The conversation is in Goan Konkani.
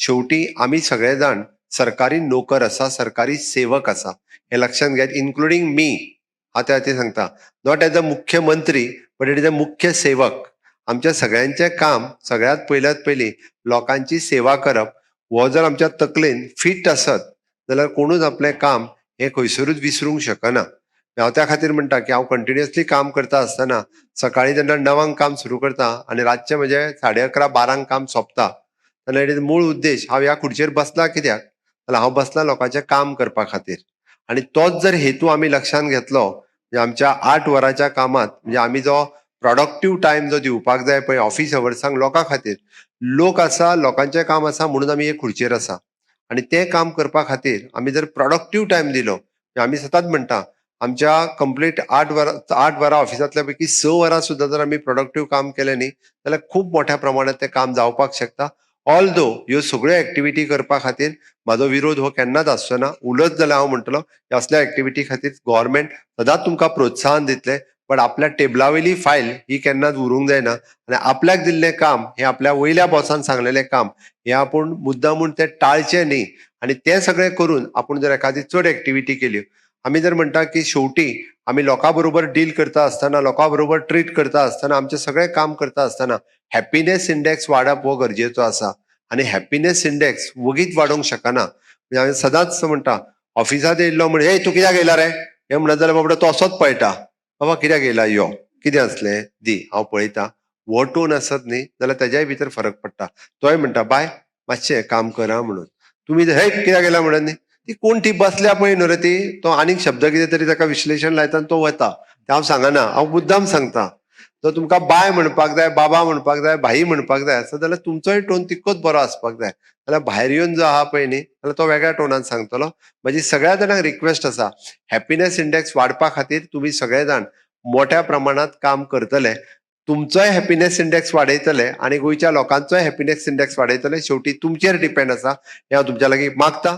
शेवटी आमी सगळे जाण सरकारी नोकर आसा, सरकारी सेवक आसा हें लक्षांत घेयात, इन्क्लुडींग मी. हांव त्या खातीर सांगता, not as a मुख्यमंत्री बट it is a मुख्य सेवक. आमच्या सगळ्यांचें काम सगळ्यांत पयल्यात पयलीं लोकांची सेवा करप. हो जर आमच्या तकलेन फिट आसत जाल्यार कोणूच आपलें काम हें खंयसरूच विसरूंक शकना. हांव त्या खातीर म्हणटा की हांव कंटिन्युअसली काम करता आसतना सकाळीं जेन्ना 9 काम सुरू करता आनी रातचें म्हजें 11:30-12 काम सोंपता तेन्ना it is मूळ उद्देश, हांव ह्या खुर्चेर बसला कित्याक जाल्यार हांव बसला लोकांचें काम करपा खातीर. आनी तोच जर हेतू आमी लक्षांत घेतलो म्हणजे आमच्या 8 वरांच्या कामांत म्हणजे आमी जो प्रोडक्टीव टायम जो दिवपाक जाय पळय ऑफिस अवर्सांक लोकां खातीर, लोक आसा, लोकांचें काम आसा म्हणून आमी हे खुर्चेर आसा आनी तें काम करपा खातीर आमी जर प्रोडक्टीव टायम दिलो म्हणजे आमी सदांच म्हणटा, आमच्या कंप्लीट 8 वरां, 8 वरां ऑफिसांतल्या पैकी 6 वरां सुद्दां जर आमी प्रोडक्टीव काम केलें न्ही जाल्यार खूब मोठ्या प्रमाणात तें काम जावपाक शकता. ऑल दो ह्यो सगळ्यो एक्टिविटी करपा खातीर म्हाजो विरोध हो केन्नाच आसचो ना. उलट जाल्यार हांव म्हणटलो, असल्या एक्टिविटी खातीर गव्हर्मेंट सदांच तुमकां प्रोत्साहन दितले, बट आपल्या टेबला वयली फायल ही केन्नाच उरूंक जायना आनी आपल्याक दिल्लें काम हें, आपल्या वयल्या बॉसान सांगलेलें काम हें आपूण मुद्दामून तें टाळचें न्ही. आनी तें सगळें करून आपूण जर एखादी चड एक्टिविटी केली, आमी जर म्हणटा की शेवटी आमी लोकां बरोबर डील करता आसतना, लोकां बरोबर ट्रीट करता आसतना, आमचें सगळें काम करता आसतना हॅपिनेस इंडेक्स वाडप हो गरजेचो आसा. आनी हॅपिनेस इंडेक्स वगीत वाडोवंक शकना. म्हणजे हांवें सदांच म्हणटा, ऑफिसांत येयल्लो म्हण, "हे, तूं कित्याक येयला रे?" हें म्हणत जाल्यार बाबडो तो असोच पळटा, "बाबा, कित्याक येयला? यो, कितें आसलें दी, हांव पळयता." हो टोन आसत न्ही जाल्यार तेज्याय भितर फरक पडटा. तोय म्हणटा, "बाय, मातशें काम कर आं" म्हणून. तुमी "हे, कित्याक येयला?" म्हणत न्ही, ती कोण ती बसल्या पळय न्हू रे ती, तो आनीक शब्द कितें तरी ताका विश्लेशण लायता आनी तो वता. तें हांव सांगना, हांव मुद्दाम सांगता. जर तुमकां बाय म्हणपाक जाय, बाबा म्हणपाक जाय, भाई म्हणपाक जाय आसत जाल्यार तुमचोय टोन तितकोच बरो आसपाक जाय. जाल्यार भायर येवन जो आहा पळय न्ही जाल्यार तो वेगळ्या टोनान सांगतलो. म्हजी सगळ्या जाणांक रिक्वेस्ट आसा, हॅपिनेस इंडेक्स वाडपा खातीर तुमी सगळे जाण मोठ्या प्रमाणात काम करतले, तुमचोय हॅपिनेस इंडेक्स वाडयतले आनी गोंयच्या लोकांचोय हॅपिनेस इंडेक्स वाडयतले. शेवटी तुमचेर डिपेंड आसा हें हांव तुमच्या लागीं मागता.